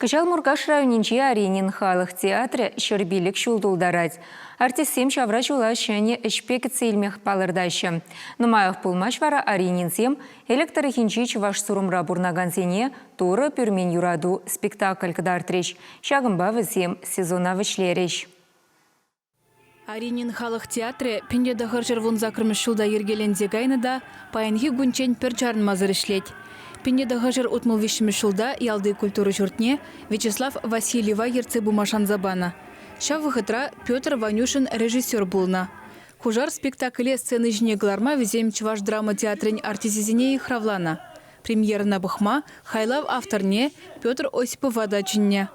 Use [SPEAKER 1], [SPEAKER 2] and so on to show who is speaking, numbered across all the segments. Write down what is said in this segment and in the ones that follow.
[SPEAKER 1] Кӑҫал Муркаш районӗнчи Оринин халӑх театрӗ 105 ҫул тултарать. Артистсем ҫавра ҫула ҫӗнӗ ӗҫпе кӗтсе илмех палӑртаҫҫӗ. Нумаях пулмасть вара Орининсем Элӗк тӑрӑхӗнчи Чӑваш Сурӑмра пурӑнакансене Турӑ пӳрмен юрату спектакль кӑтартрӗҫ. Ҫакӑнпа вӗсем сезона вӗҫлерӗҫ.
[SPEAKER 2] Оринин халӑх театрӗ 1918 ҫулта йӗркеленсе кайнӑ та паянхи кунччен пӗр чарӑнмасӑр ӗҫлет. 1963 ҫулта ялти культура ҫуртне Вячеслав Васильева ертсе пыма шанса панӑ. Ҫав вӑхӑтра Петр Ванюшин режиссер пулнӑ. Кушар спектакле сцена ҫине кӑларма вӗсем Чӑваш драма театрӗн артисчӗсене йыхравланӑ. Премьерӑна пӑхма хайлав авторне Петр Осипова та чӗннӗ.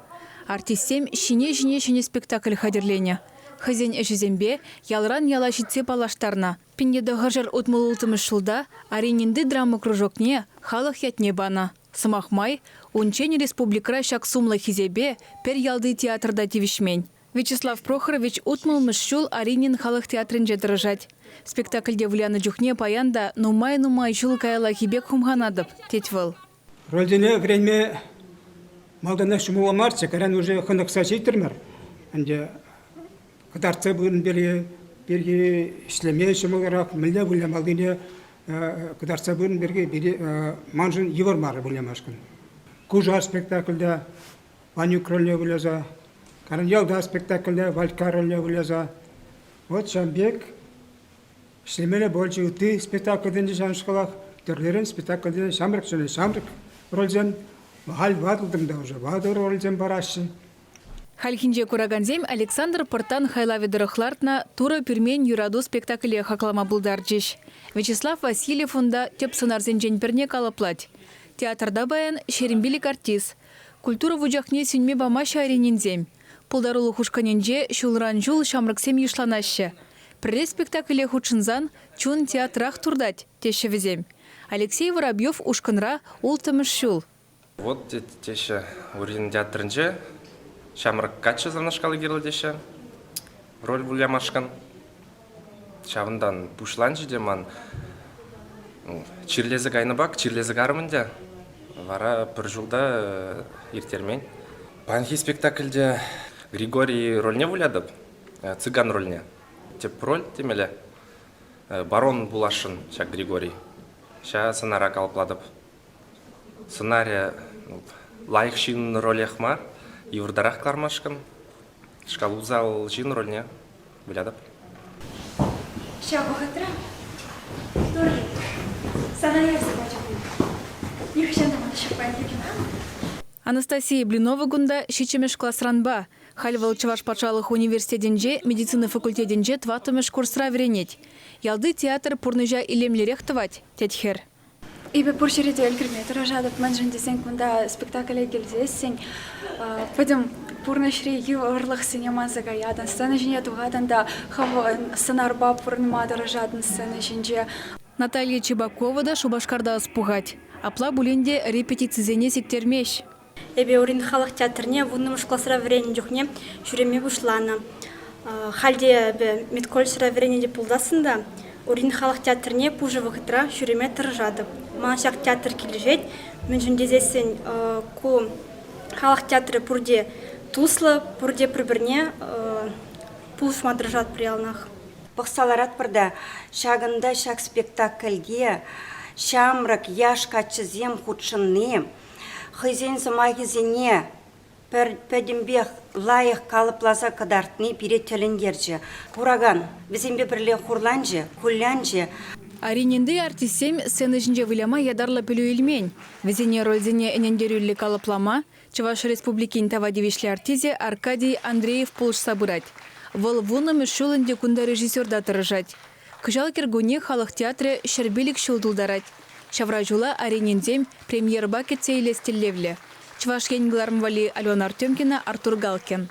[SPEAKER 2] Артистсем ҫине-ҫине ҫӗнӗ спектакль хатӗрленӗ. Хӑйсен ӗҫӗсемпе ялран яла ҫитсе паллаштарнӑ. 1966 ҫулта Орининти драма кружокне халӑх ятне панӑ. Сӑмах май, унччен республикӑра ҫак сумлӑ хисепе пӗр ялти театр та тивӗҫмен. Вячеслав Прохорович утмӑлмӗш ҫул Оринин халӑх театрӗнче тӑрӑшать. Спектакльте вылянӑ чухне паян та нумай-нумай ҫул каяллахи пек хумханатӑп, тет вӑл.
[SPEAKER 3] Рольсене вӗренме малтанах ҫӑмӑл марччӗ, кайран уже хӑнӑхса ҫитрӗмӗр. Ӗнтӗ кӑтартса пынӑ пирки ӗҫлеме ҫӑмӑлрах, мӗнле вылямаллине кӑтартса пынӑ пирки маншӑн йывӑр мар вылямашкӑн. Кушар спектакльте Ванюк рольне выляса, Карен ялта спектакльте Валька рольне выляса. Вот ҫавӑн пек ӗҫлемелле пулчӗ. Ытти спектакльсенче ҫавнашкалах тӗрлӗрен спектакльсене ҫамрӑксене ҫамрӑк рольсем, халь ватӑлтӑм та уже, ватӑ рольсем параҫҫӗ.
[SPEAKER 2] Хальхинче куракансем Александр Пӑрттан хайлавӗ тӑрӑх лартнӑ Турӑ пӳрмен юрату спектакле хаклама пултарчӗҫ. Вячеслав Васильев унта тӗп сӑнарсенчен пӗрне калӑплать. Театрта паян 25 артист. Культура вучахне сӳнме памаҫҫӗ орининсем. Пултарулӑх ушкӑнӗнче ҫулран-ҫул ҫамрӑксем йышланаҫҫӗ. Пӗрре спектакле хутшӑнсан чун театрах туртать, теҫҫӗ вӗсем. Алексей Воробьев ушкӑнра улттӑмӗш ҫул.
[SPEAKER 4] Вот теҫҫӗ Оринин театрӗнче ҫамрӑк каччӑ санашкал кирлӗ теҫҫӗ роль вылямашкӑн. Ҫавӑнтан пуҫланчӗ те ман чирлесе кайнӑ пак, чирлесе карӑм ӗнтӗ. Вара пӗр ҫулта ирттермен. Паянхи спектакльте Григорий рольне вылятӑп, цыган рольне. Тӗп роль темелле. Барон пуласшӑн ҫак Григорий. Ҫа сӑнара калӑплатӑп. Сӑнарӗ лайӑх ҫын ролех мар, йывӑртарах кӑлармашкӑн. Шкал усал ҫын рольне вылятӑп.
[SPEAKER 5] Ҫав вӑхӑтра Турри сана ярса пачӗ пуль. Нихӑҫан та мана ҫак паянхи куна.
[SPEAKER 2] Анастасия Блинова кунта ҫиччӗмӗш класранпа. Халь вӑл Чӑваш патшалӑх университетӗнче медицина факультетӗнче тӑваттӑмӗш курсра вӗренет. Ялти театр пурнӑҫа илемлӗрех тӑвать, тет хӗр.
[SPEAKER 5] Эпӗ пур ҫӗре те ӗлкӗрме тӑрӑшатӑп, мӗншӗн тесен кунта спектакле килсессӗн пӗтӗм пурнӑҫри йывӑрлӑхсене манса каятӑн, сцена ҫине тухатӑн та хӑв сӑнарпа пурӑнма тӑрӑшатӑн сцена ҫинче.
[SPEAKER 2] Наталья Чебакова та Шупашкарта ӑс пухать. Апла пулин те репетицисене сиктермест.
[SPEAKER 6] Эпӗ Оринин халӑх театрне вуннӑмӗш класра вӗреннӗ чухне ҫӳреме пуҫланӑ. Халь те эпӗ медколледжра вӗренетӗп пулсассӑн та Оринин халӑх театрне пушӑ вӑхӑтра ҫӳреме тӑрӑшатӑп. Мана ҫак театр килӗшет, мӗншӗн тесессӗн ку халӑх театрӗ пурте туслӑ, пурте пӗр-пӗрне пулӑшма тӑрӑшатпӑр яланах.
[SPEAKER 7] Пӑхса ларатпӑр та ҫакӑнта ҫак спектакльте ҫамрӑк яш каччӑсем хутшӑнни Хӑйсен сӑмахӗсене пӗтӗмпех лайӑх калӑпласа кӑтартни пире тӗлӗнтерчӗ. Куракан вӗсемпе пӗрле хурланчӗ, кулянчӗ.
[SPEAKER 2] Орининти артистсем сцена ҫинче выляма ятарлӑ пӗлӳ илмен. Вӗсене рольсене ӗнентерӳллӗ калӑплама Чӑваш Республикин тава тивӗҫлӗ артисчӗ Аркадий Андреев пулӑшса пырать. Вӑл вуннӑмӗш ҫул ӗнтӗ кунта режиссерта тӑрӑшать. Кӑҫал кӗркунне халӑх театрӗ 105 ҫул тултарать. Ҫавра ҫула орининсем премьерӑпа кӗтсе илес тӗллевлӗ. Чӑваш Ен кӑларӑм валли Алена Артемкина, Артур Галкин.